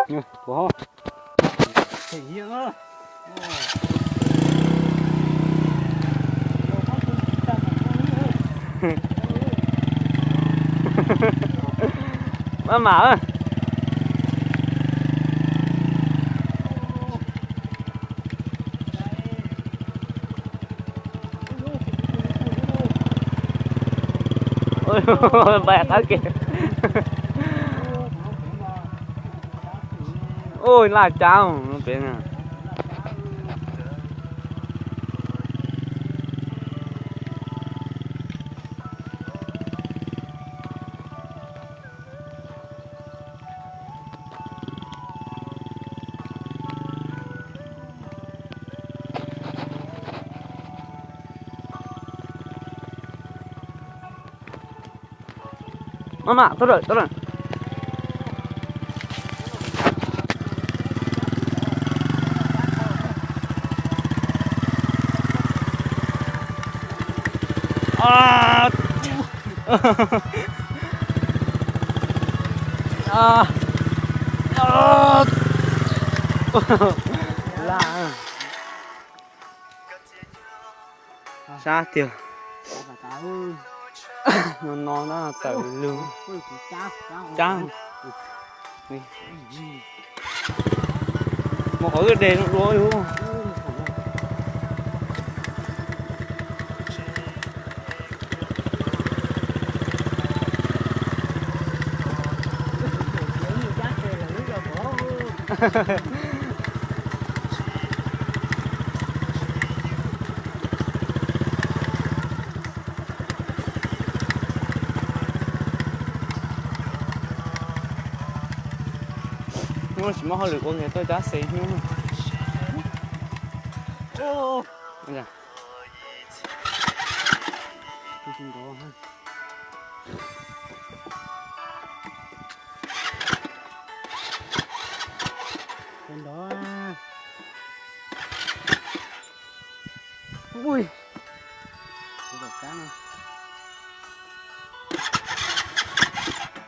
Tus hov. Maj mam. Npaj qab kiag. Ui, laj cab pem na. Maj mam, tuaj lawm, tuaj lawm. Laj. Sab tiag. No no na tawm lug. Cab. Mus qhov wb de dua yus. Hnub no tsis muaj hauj lwm ua nkaus tuaj cab xe hnub no.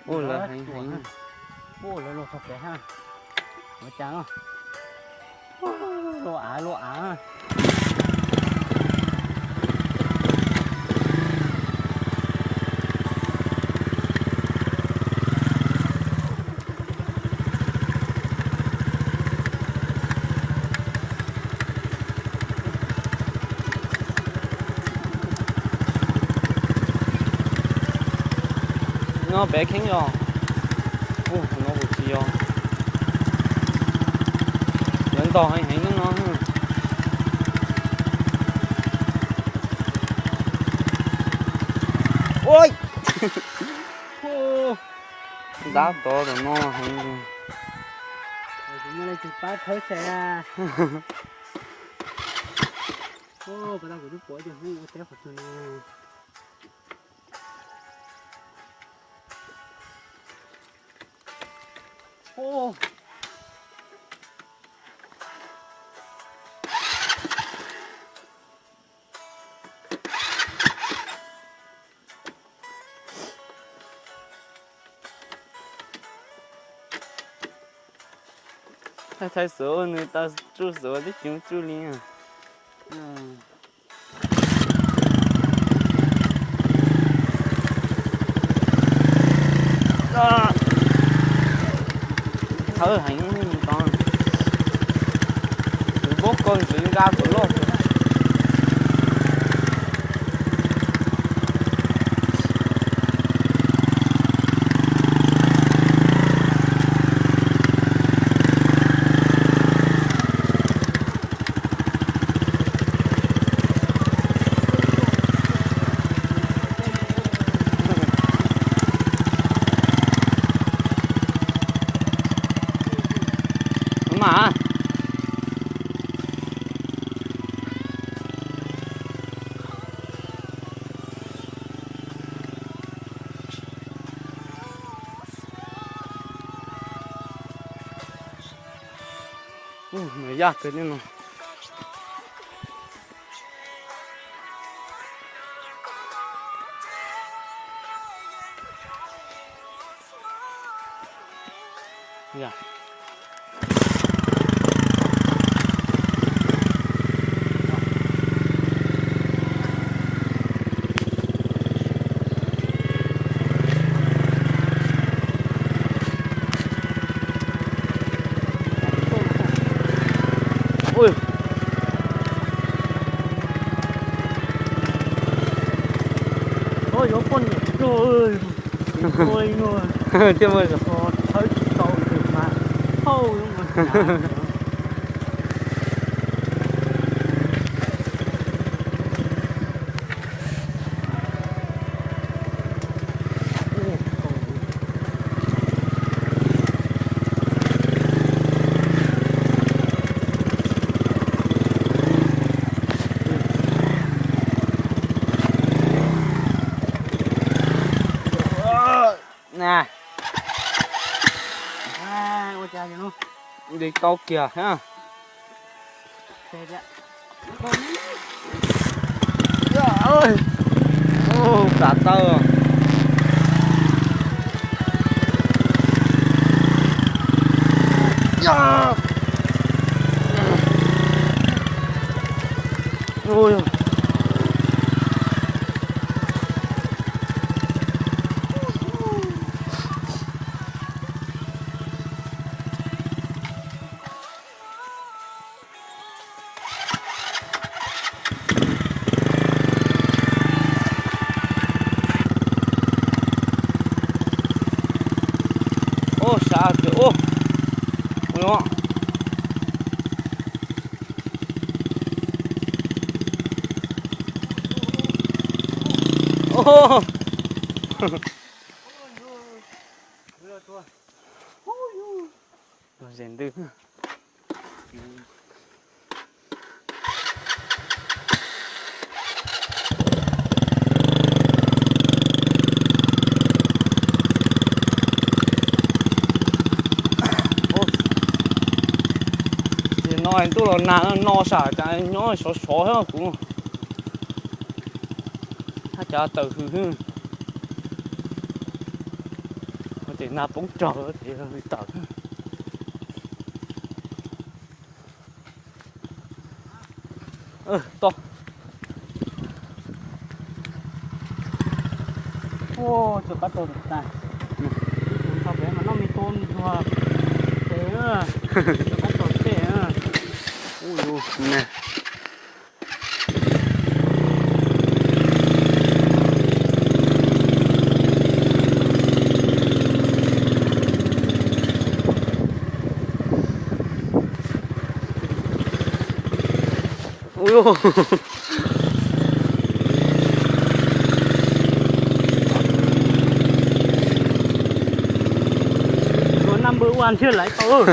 Ui, lawv heev heev. Ua lawv luag txog pem ha. Ua cas no? Luaj av luaj av. No pem kheeb yog. Ua no kuj tsis yog. Lawv ntog heev heev no. Ua, ntab tod tom no heev. Muaj leej twg pab thawb xwb. Pas tau kuv twb pom ib tug hnub ua teb qhov twg. Thaij thaij xwb nws tau tsuj xwb twb tsis tsuj li. Thawb heev tod, npab koj ntxiv nqa tus loj. Mas yaj kawg li no. Ua, yuav poj niam tuag, thiab mas tshawb tsis tau mas thauj. Na, ua cas li tau kiag. Plam taw. Ub, sab tiag ub. Los ze ntws. Ces no ntuj los nag no sam cas nyob sov sov thiab kuv. Haj cav tawm hws hwb. Ua ces nag poob raug ces hws tawm. To. Ua, tsuas qab tau tas. Ib tug nrog pem mas noj me tub ntsuag pem, tsuas qab tau tej. Ub, na. Ub, number one thiab lawm tau.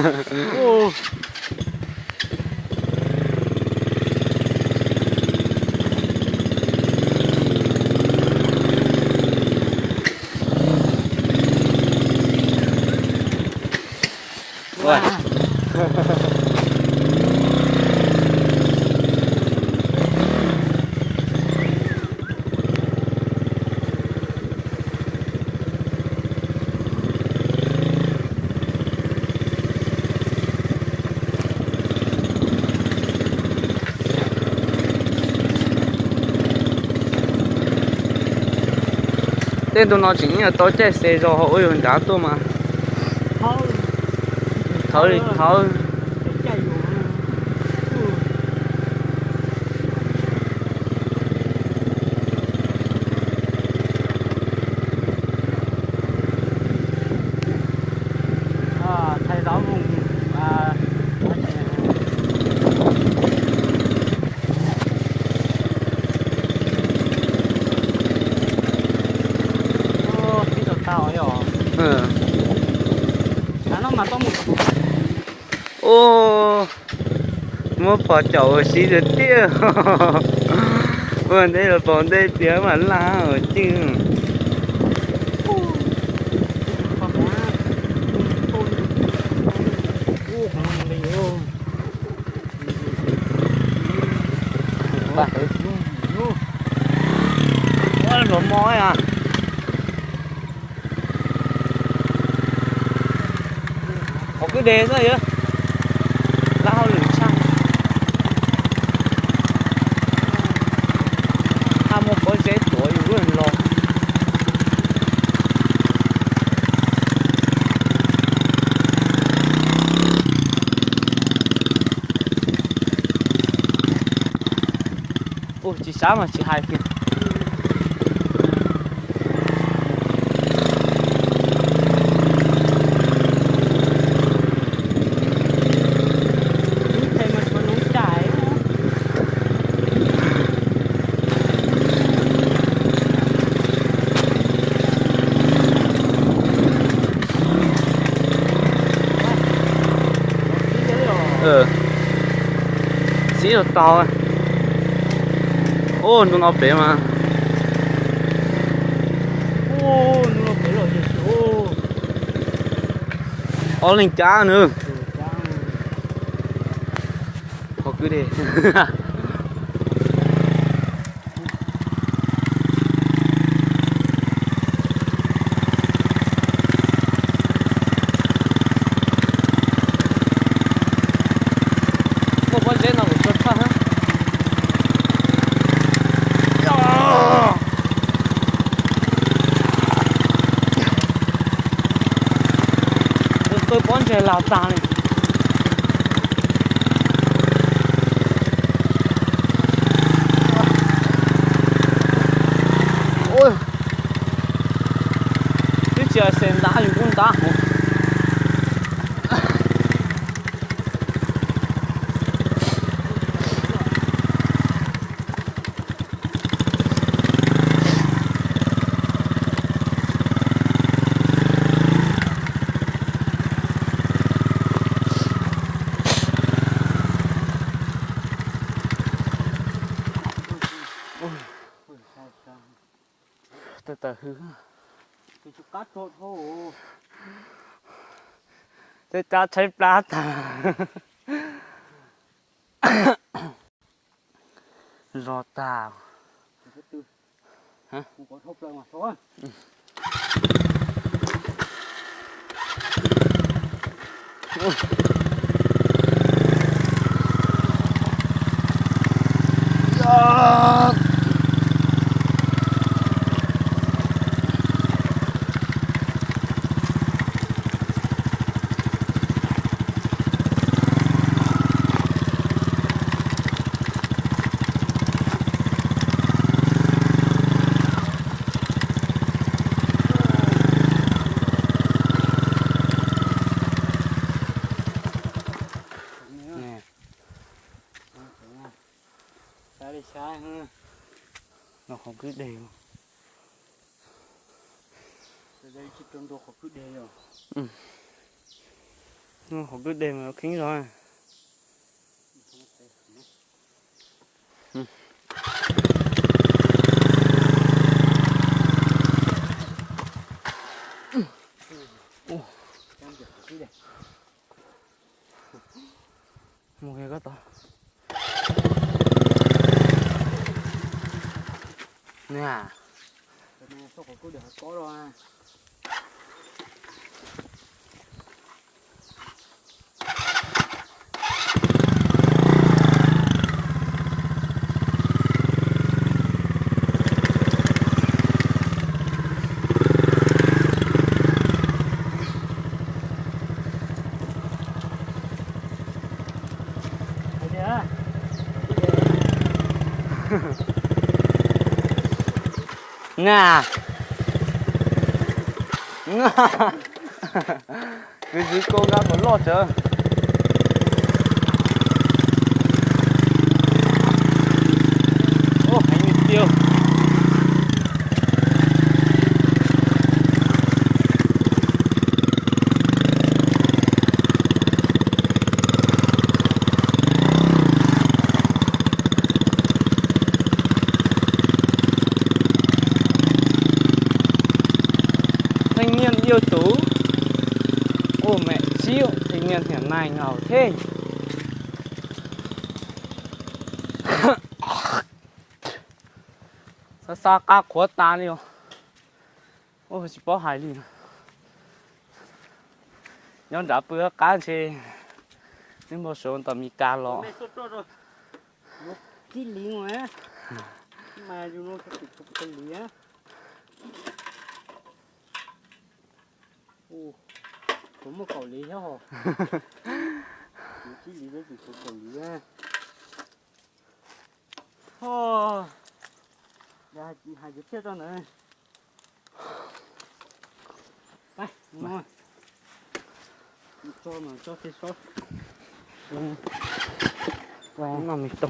Tej ntu no tseem ib nyuag tau caij xe zog hauv ua yus nrad tuaj mas. Thawv li thawv. Ub, muab pov caum ua si tiag tiag. Ua ntej los pom ntej tiag mas laj ua cwj. Ua, hluav mo a. Qhov kwj deg xwb yog lab hauj lwm tshaj. Haj muaj pob zeb tuav yus lub los. Ua tsis sab mas tsis hais kiag. Xib los tau. Ub, ntu no pem mas. Ob leeg cab nws. Qhov kwj deg. Muaj pob zeb no kuv tsuas tshaj. Qw pob ntseg las tag li. Twb tsis xes ntab yus kuj ntab hauv. Tawm tawm hws. Tej cab tshaib plab tag. Zog tag. Los qhov kwj deg. Qhov kwj deg mas kheeb zog. Mus kiag koj tod. Nia. Nia. Kwv txwv kau nqa kom loj tsawv. Ub, heev li tiag. Thanh niên yêu tú. Ôi mẹ xíu, thanh niên hiện nay nghèo thế. Xa xa qab qhuav tas li os. Ua tsis paub hais li. Nyob nrad pw qab ntshe neb npau suav tom Mes Kas los. Kuv muaj kaum li thiab hos. Kuv tsib li thiab, kuv kaum li. Oj, hais kwv txhiaj tso ntawd. Tso mas tso tej sob. Ua no me too.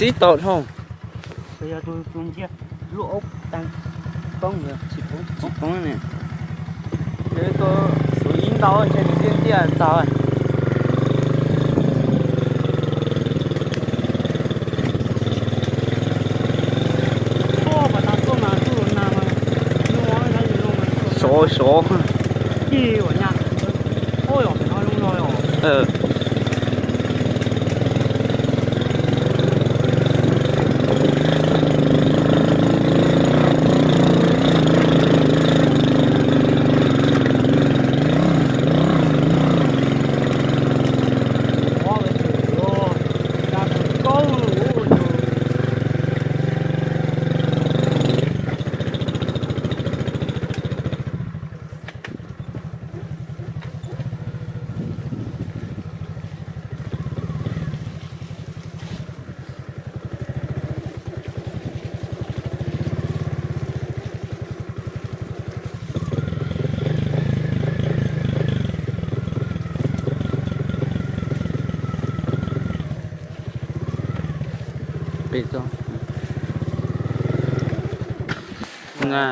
Xib tau dhau. Yog tus tus ntsia lub aub tag poob, tsis poob, tsis poob ne. Tus ib ntau ntshe nws tiaj ntiaj ntag. Sov sov. Pem tso. Nga.